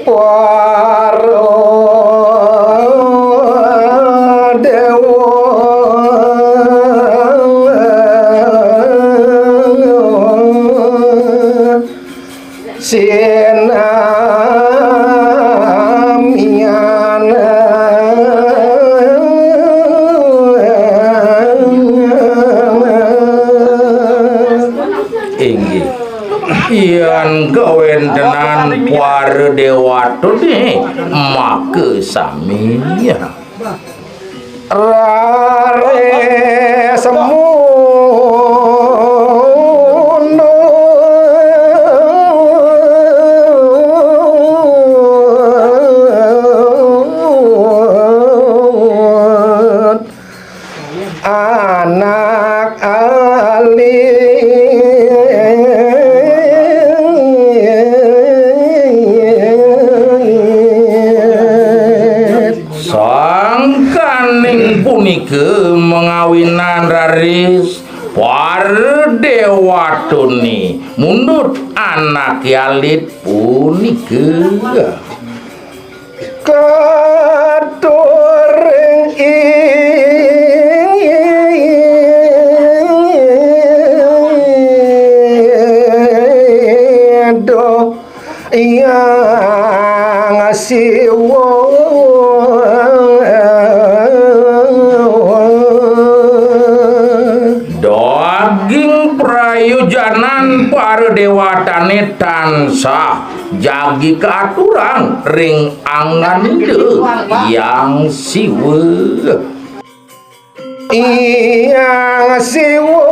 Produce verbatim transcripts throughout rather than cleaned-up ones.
Para déwa sinamian. Inggih. Yan kawéntenan para déwata né, maka sami raris mundut. Anak alit. Sangkaning punika mangawinan raris para déwatané mundut anaké alit punika. Katuring Ida Hyang Siwa. Daging prayojanan para déwatané tansah jagi kaaturang ring anggan Ida Hyang Siwa. Hyang Siwa.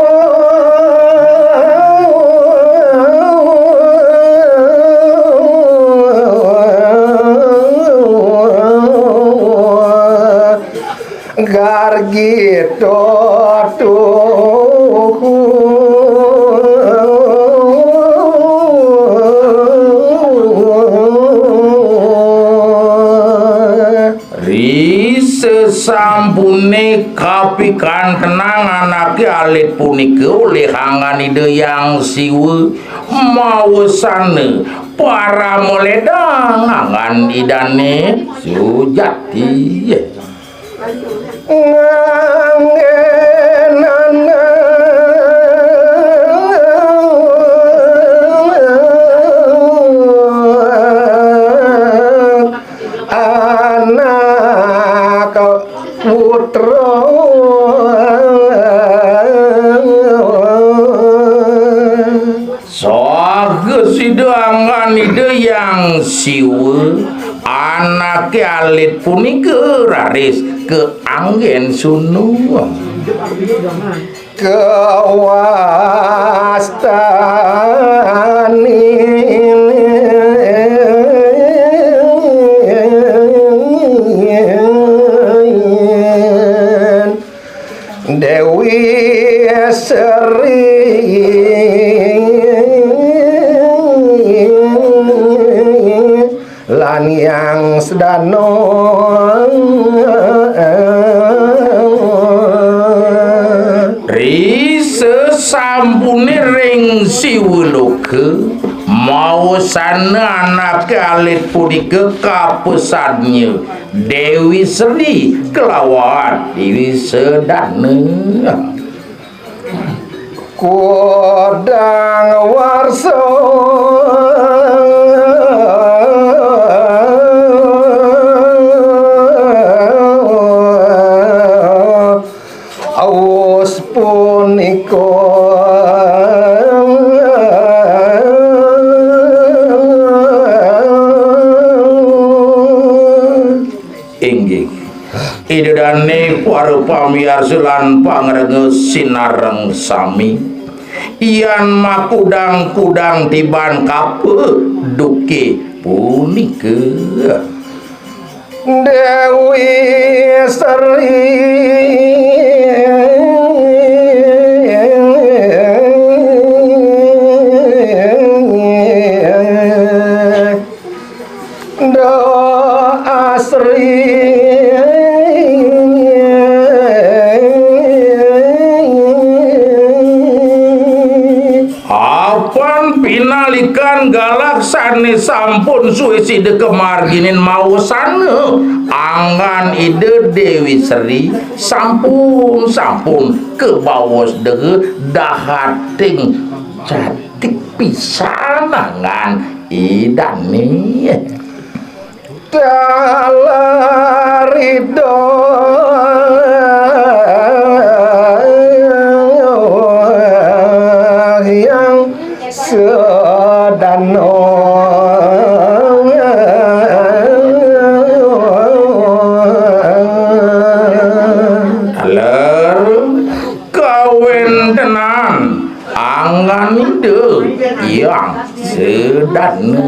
Gargita tuhu. Risasampuné kapikantenang anaké alit punika olih anggan Ida Hyang Siwa, mawasana parama lédang anggan Idané sujati. Nganggén anak putra. Saha sida anggan Ida Hyang Siwa, anaké alit punika raris kaanggén sunu. Kawastani Déwi Sri lan Hyang Sedana. Risasampuné ring Siwaloka, mawasana anaké alit punika kapasadnya Déwi Sri kalawan Déwi Sedana. Kudang Ida dane para pamiarsa lan pangrengga sinareng sami. Yan makudang-kudang tiban kapa duke punika. Dewi Sri. Doa Sri. Apan pinalikan galak sane sampun suwe sida kamarginin mawasana, anggan Ida Dewi Sri sampun, sampun kabaos deha dahating jati pisan anggan Idane. Taler Ida Hyang Sedana. Taler kawentenan anggan Ida Hyang Sedana.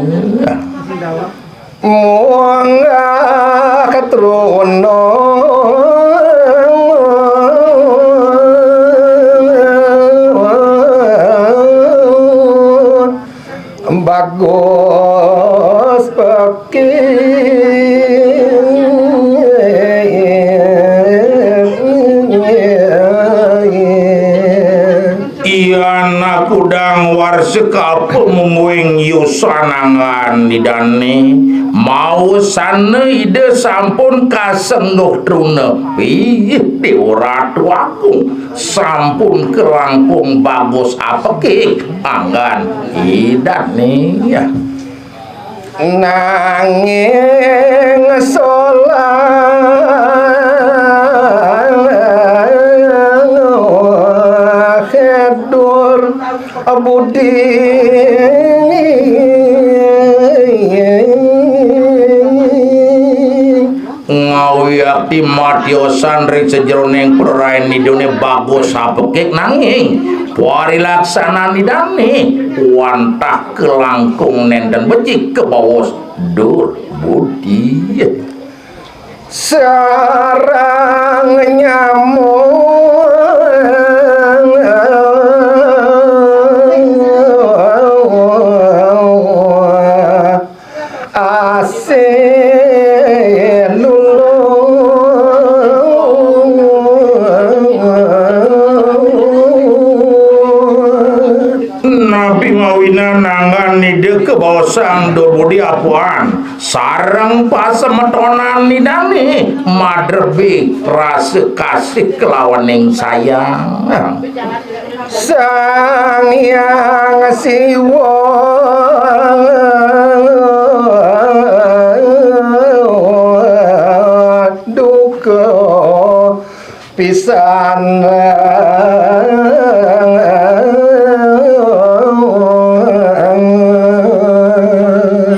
Munggah truna. Bagus peki. Yan kudang warsa kapamungguing yusan anggan Idane, mawasana Ida sampun kasengguh truna. Ih, Dewa Ratu Agung, sampun kalangkung bagus apekik anggan Idane. Nanging solah kedur budi. Ngawiyakti matiosan ring sajeroning prarain Idane bagus apekik, nanging parilaksanan Idane wantah kalangkung nenten becik kabaos durbudi. Sareng nyamuk asih lulu. Napi mawinan anggan Ida kabaosang durbudi apuan sareng pasemetonan Idane madrebik rasa kasih kelawaning sayang. Sang Hyang Siwa duka pisan.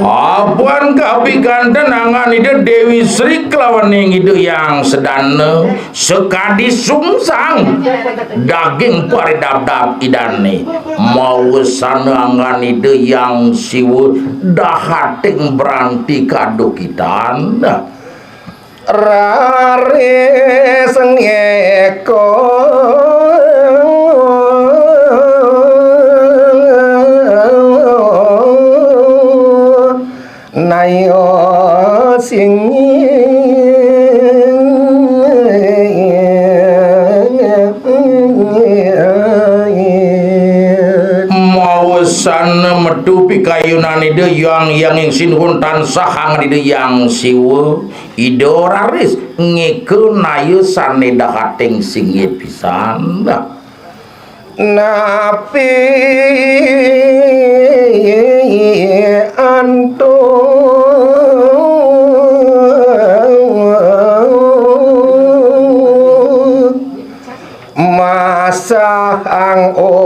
Apan kapikanten anggan Ida Dewi Sri kelawaning Ida Hyang Sedana. Sakadi sungsang daging paridabdab Idane, mawasana anggan Ida Hyang Siwa dahating branti kadukitan. Raris ngeko nayo sing. Mawasana metu pikayunan Ida Hyang Hyang ing Sinuhun tansah angen Ida Hyang Siwa, Ida raris ngeka naya sane dahating singgih pisan. Napi antuk masang oka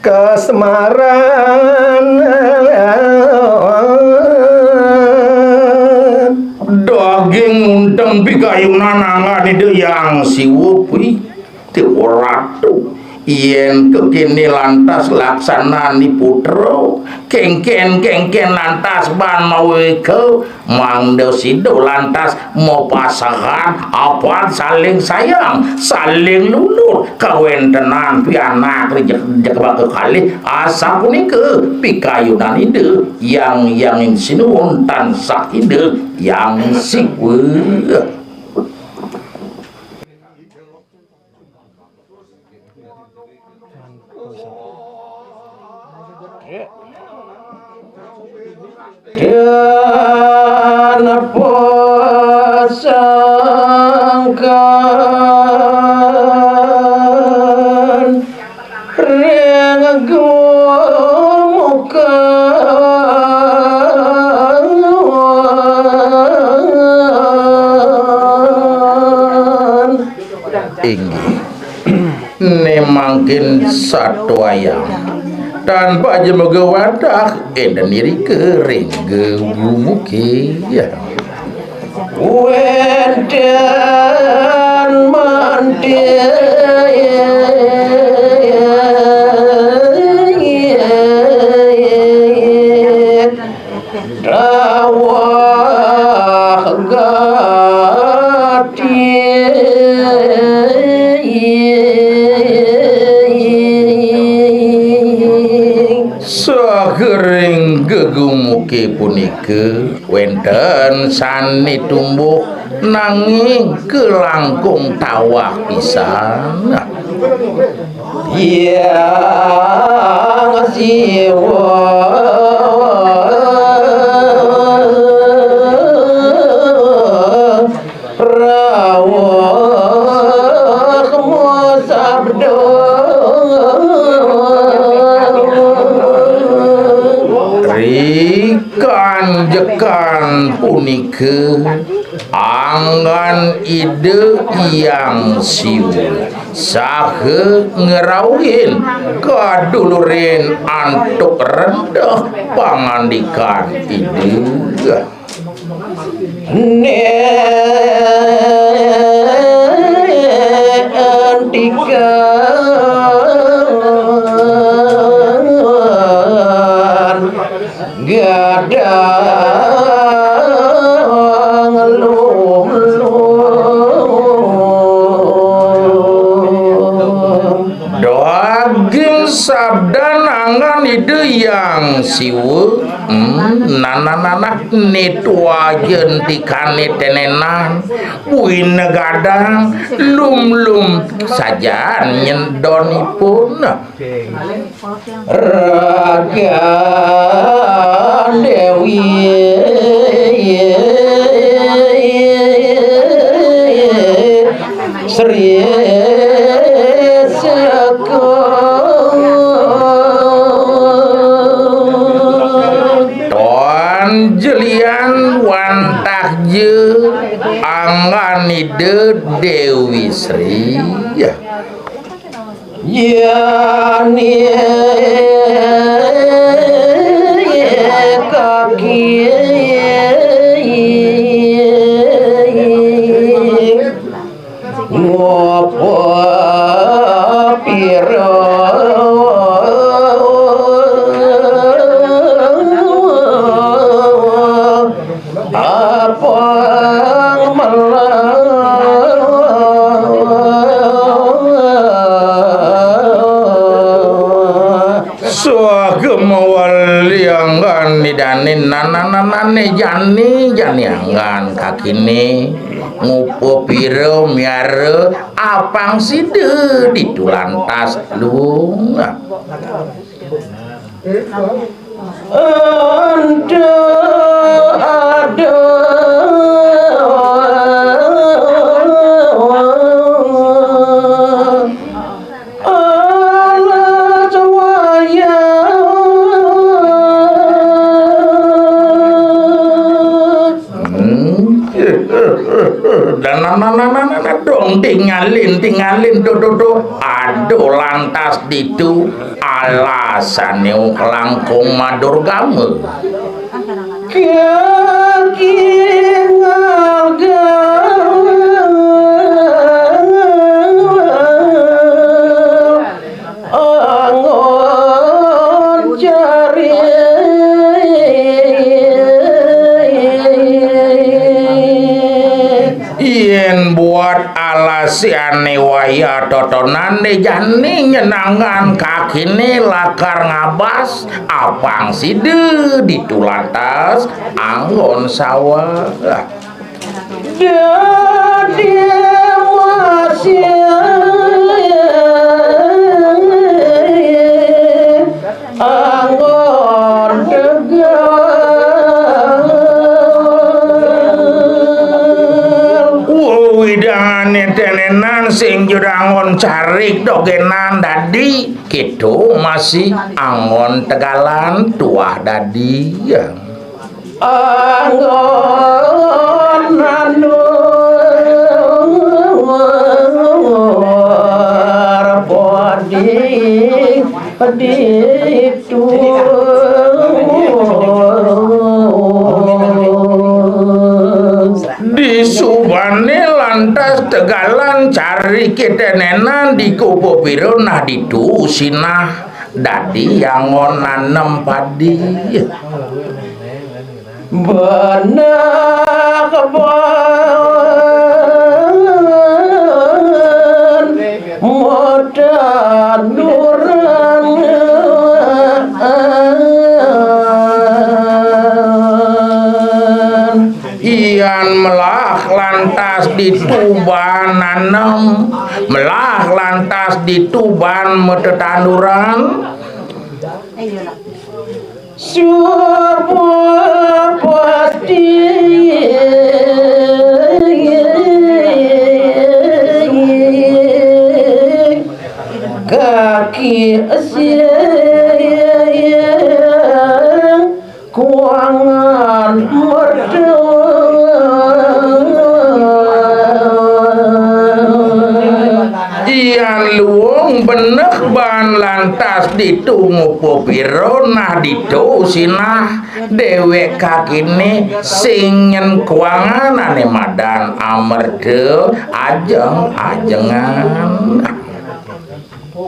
kasmaran. Kayunan anggan Ida Hyang Siwa, pi, Déwa Ratu. Yén kéné lantas laksanani putra, kénkén-kénkén lantas ban mawéga, mangda sida lantas mapasehan apan saling sayang, saling lulur, kawéntenan pianak ri jeg-, jegmé kekalih, asapunika pikayunan Ida Hyang Hyang Sinuwun tansah Ida Hyang Siwa. Dan pasangkan ring gumuka. Inggih. Né mangkin satwayang. Tan paja mega wadah, énten irika ring gumuké. Wénten mantir. Dawah gati. Saking gegumuké punika wénten sané tumbuh nanging kalangkung tawah pisan. Hyang Siwa rawuh masabda. Rikanjekan punika anggan Ida Hyang Siwa saha ngrauhin kadulurin antuk rereh pangandikan Ida. Né andikan gadang luh-luh. Daging sabdan anggan Ida Hyang Siwa. Hmm, nanah-nanah, né tuaja entikané tenenan. Buina gadang, lum-lum sajan nyedonipun. Raga Déwi Sri Sekar. Tan jelian wantah ja anggan Ida Déwi Sri. Jani kaki ngupa pira. Apang melah. Saha mawali anggan Idané nanah-nanané jani, jani anggan kakiné ngupa pira miara apang sida ditu lantas luung. Ada, ada. Alah, wayah. Hmm. Dan, nah, nah, nah, nah, nah, nah, dong, tingalin, tingalin, tuh, tuh, tuh. Aduh, lantas ditu alasané kalangkung madurgama. Kaki ngalga. Siané wayah totonan dé jani nyenangan kakiné lakar ngabas, apang sida ditu lantas anggon sawah. Dadi masih anggon tegal. Wewidangané tenenan sing judangon carik dogenan dadi, kéto masih anggon tegalan tuah dadi. Anggon nandur padi ditu. Disubané lantas tegalan cariké tenenan di kupu pira nah ditu sinah dadi anggon nanem padi. Benak ban matanduran. Yan melah lantas ditu ban nanem, melah lantas ditu ban matetanduran. Suba pasti kaki sing kuangan merdu. Yan luung benek ban lantas ditu ngupu pira nah ditu sinah déwék kakiné sing nyén kuangan ané madan amerga ajeng-ajengan.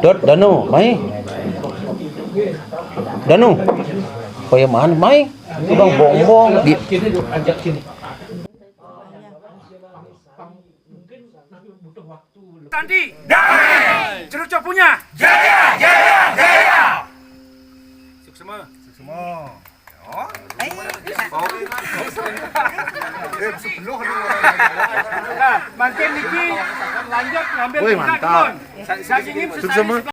Dot, Danu, mai. Danu. Kaya mana, mai? Tukang bongbong. Di- Sandi. Damai. Cerucuk punya. Jaya, jaya, jaya. Suksma. Suksma. Oh. Eh, sepuluh ni. Nah, mangkin niki lanjut ngambil. Woi, mantap. Sa-, sa-, sini. Suksma.